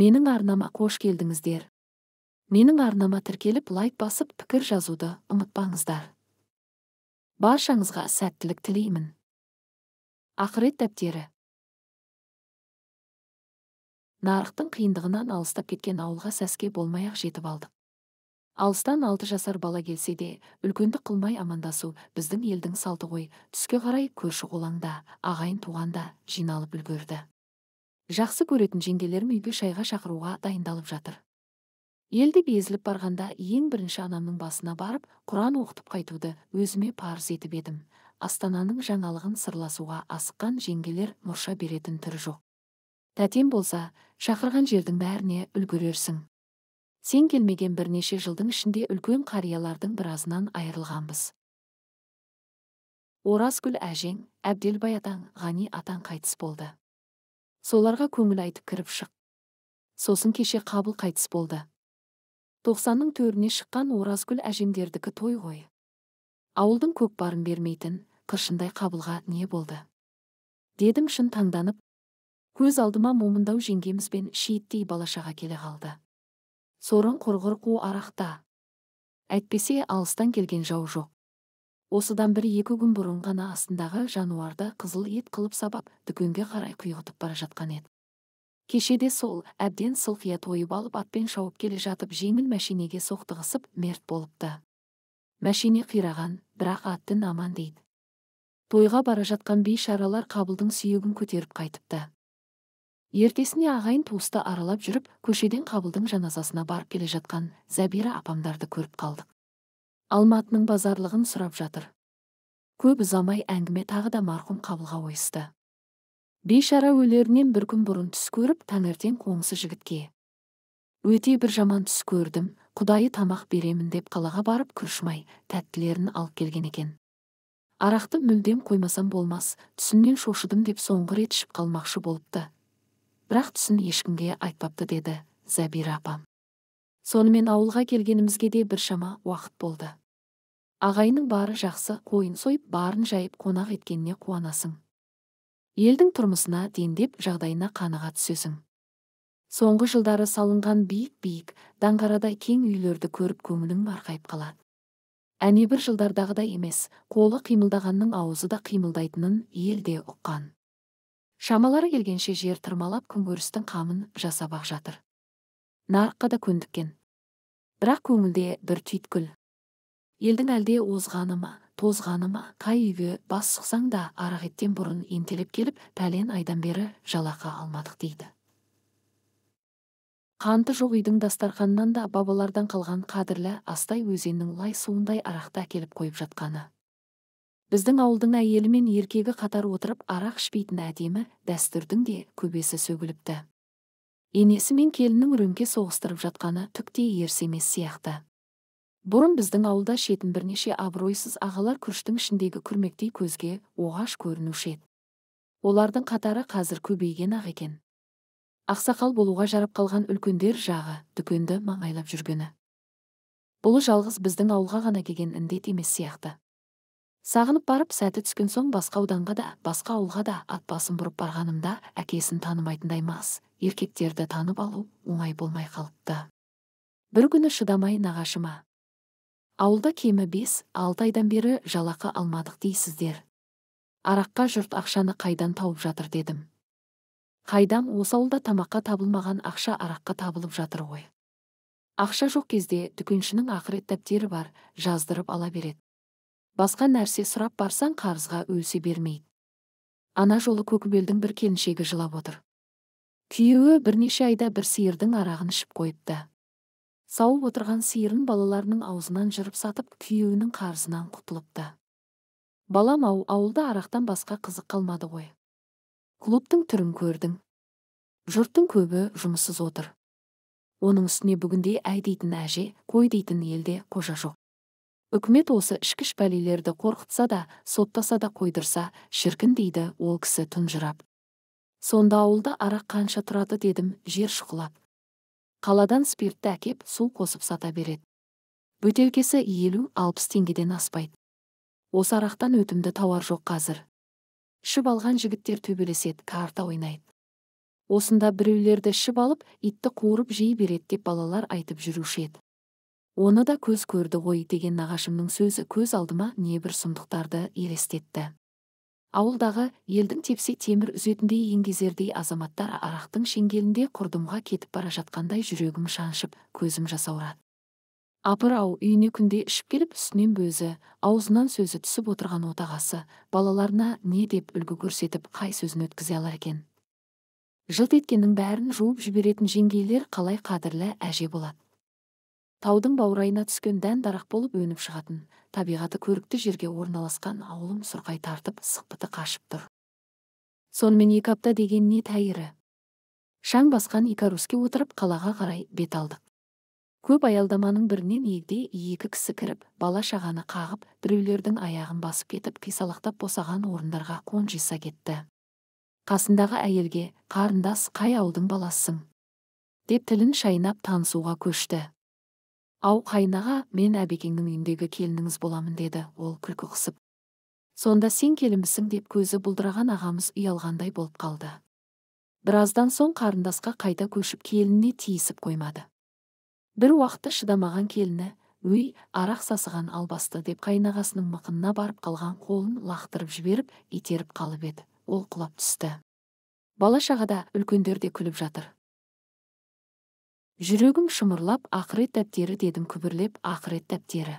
Менің арнама қош келдіңіздер. Менің арнама тіркеліп, лайк басып, пікір жазуды ұмытпаңыздар. Баршаңызға сәттілік тілеймін. Ақырет дәптері. Нарықтың қиындығынан алыстап кеткен ауылға сәске болмай-ақ жетіп алдық. Алыстан 6 жасар бала келсе де, үлкендік қылмай амандасу біздің елдің салты ғой. Түске қарай көрші қолаңда, ағайын туғанда жиналып үлгерді. Жақсы көретін жеңгелерім үйге шайға шақыруға дайындалып жатыр. Елді безіліп барғанда ең бірінші анамның басына барып, Құран оқытып қайтуды өзіме парыз етіп едім. Астананың жаңалығын сырласуға асыққан жеңгелер мұрша беретін түрі жоқ. Тәтем болса, шақырған жердің бәріне үлгерерсің. Сен келмеген бірнеше жылдың ішінде үлкен қариялардың біразынан айырылғанбыз. Оразгүл әжең, Әбделбай атаң, Ғани атаң қайтыс болды. Соларға көңіл айтып кіріп шық. Сосын кеше Қабыл қайтыс болды. 90-ның төріне шыққан Оразгүл әжемдердікі той ғой. Ауылдың көкпарын бермейтін, қыршындай Қабылға не болды? Дедім шын таңданып, көз алдыма момындау жеңгемізбен шиеттей балашаға келе қалды. Сорын құрғыр қу арақта. Әйтпесе алыстан келген жау жоқ. Осыдан 1-2 күн бұрын ғана астындағы жануарды қызыл ет қылып сабап, дүкенге қарай құйғытып бара жатқан еді. Кешеде сол әбден сылқия тойып алып атпен шауып келе жатып жеңіл мәшинеге соқтығысып мерт болыпты. Мәшине қираған, бірақ аттың аман дейді. Тойға бара жатқан бейшаралар Қабылдың сүйегін көтеріп қайтыпты. Ертесіне ағайын туысты аралап жүріп, көшеден Қабылдың жаназасына барып келе жатқан Зәбира апамдарды көріп қалдық. Алматының базарлығын сұрап жатыр. Көп ұзамай әңгіме тағы да марқұм Қабылға ойысты. Бейшара өлерінен бір күн бұрын түс көріп, таңертең қоңсы жігітке. Өте бір жаман түс көрдім, құдайы тамақ беремін деп қалаға барып күршмай, тәттілерін алып келген екен. Арақты мүлдем қоймасам болмас, түсімнен шошыдым деп соңғы рет ішіп қалмақшы болыпты. Бірақ түсін ешкімге айтпапты деді Зәбира апам. Сонымен ауылға келгенімізге де біршама уақыт болды. Ағайынның бары жақсы, қойын сойып, барын жайып қонақ еткеніне қуанасың. Елдің тұрмысына дендеп, жағдайына қаныға түсесің. Соңғы жылдары салынған биік-биік, даңғарадай кең үйлерді көріп көңілің марқайып қалады. Әне бір жылдардағыдай емес, қолы қимылдағанның аузы да қимылдайтынын ел де ұққан. Шамалары келгенше жер тырмалап күнкөрістің қамын жасап-ақ жатыр. Нарыққа да көндіккен. Бірақ көңілде бір түйткіл. Елдің әлде озғаны ма, тозғаны ма, қай үйге бас сұқсаң да арақ еттен бұрын ентелеп келіп, пәлен айдан бері жалақы алмадық дейді. Қанты жоқ үйдің дастарханынан да бабалардан қалған қадірлі астай өзеннің лай суындай арақты әкеліп қойып жатқаны. Біздің ауылдың әйелі мен еркегі қатар отырып арақ ішпейтін әдемі дәстүрдің де көбесі сөгіліпті. Енесі мен келіннің рөмке соғыстырып жатқаны түк те ерсі емес сияқты. Бұрын біздің ауылда шетін бірнеше абыройсыз ағалар күріштің ішіндегі күрмектей көзге оғаш көрінуші еді. Олардың қатары қазір көбейген-ақ екен. Ақсақал болуға жарап қалған үлкендер жағы дүкенді маңайлап жүргені. Бұл жалғыз біздің ауылға ғана келген індет емес сияқты. Сағынып барып сәті түскен соң басқа ауданға да, басқа ауылға да ат басын бұрып барғанымда әкесін танымайтындай мас, еркектерді танып алу оңай болмай қалыпты. Бір күні шыдамай нағашыма. Ауылда кемі 5-6 айдан бері жалақы алмадық дейсіздер. Араққа жұрт ақшаны қайдан тауып жатыр дедім. Қайдам, осы ауылда тамаққа табылмаған ақша араққа табылып жатыр ғой. Ақша жоқ кезде дүкеншінің ақырет дәптері бар, жаздырып ала береді. Басқа нәрсе сұрап барсаң қарызға өлсе бермейді. Ана жолы Көкібелдің бір келіншегі жылап отыр. Күйеуі бірнеше айда бір сиырдың арағын ішіп қойыпты. Сауып отырған сиырын балаларының аузынан жырып сатып, күйеуінің қарызынан құтылыпты. Балам ау, ауылда арақтан басқа қызық қалмады ғой. Клубтың түрін көрдің. Жұрттың көбі жұмыссыз отыр. Оның үстіне бүгінде әй дейтін әже, қой дейтін елде қожа жоқ. Үкімет осы ішкіш пәлелерді қорқытса да, соттаса да қойдырса, шіркін дейді ол кісі тұнжырап. Сонда ауылда арақ қанша тұрады дедім жер шұқылап. Қаладан спиртті әкеп, су қосып сата береді. Бөтелкесі 50-60 теңгеден аспайды. Осы арақтан өтімді тауар жоқ қазір. Ішіп алған жігіттер төбелеседі, карта ойнайды. Осында біреулерді ішіп алып, итті қуырып жей береді деп балалар айтып жүруші еді. Оны да көз көрді ғой деген нағашымның сөзі көз алдыма небір сұмдықтарды елестетті. Ауылдағы елдің тепсе темір үзетіндей еңгезердей азаматтар арақтың шеңгелінде құрдымға кетіп бара жатқандай жүрегім шаншып, көзім жасаурады. Апыр-ау, үйіне күнде ішіп келіп, үстінен бөзі, аузынан сөзі түсіп отырған отағасы балаларына не деп үлгі көрсетіп, қай сөзін өткізе алар екен? Жылт еткеннің бәрін жуып жіберетін жеңгейлер қалай қадірлі әже болады? Таудың баурайына түскен дән дарақ болып өніп шығатын, табиғаты көрікті жерге орналасқан ауылым сұрқай тартып, сықпыты қашып тұр. Сонымен 2 апта деген не тәйірі? Шаң басқан икаруске отырып, қалаға қарай бет алдық. Көп аялдаманың бірінен егде 2 кісі кіріп, бала шағаны қағып, біреулердің аяғын басып кетіп, қисалақтап босаған орындарға қонжиса кетті. Қасындағы әйелге, қарындас, қай ауылдың баласысың? Деп тілін шайнап танысуға көшті. Ау, қайнаға, мен Әбекеңнің үйіндегі келініңіз боламын, деді ол күлкі қысып. Сонда сен келінбісің, деп көзі бұлдыраған ағамыз ұялғандай болып қалды. Біраздан соң қарындасқа қайта көшіп келініне тиісіп қоймады. Бір уақытта шыдамаған келіні, өй, арақ сасыған албасты деп қайнағасының мықынына барып қалған қолын лақтырып жіберіп, итеріп қалып еді. Ол құлап түсті. Бала шағада үлкендер де күліп жатыр. Жүрегім шымырлап, ақырет дәптері дедім күбірлеп, ақырет дәптері.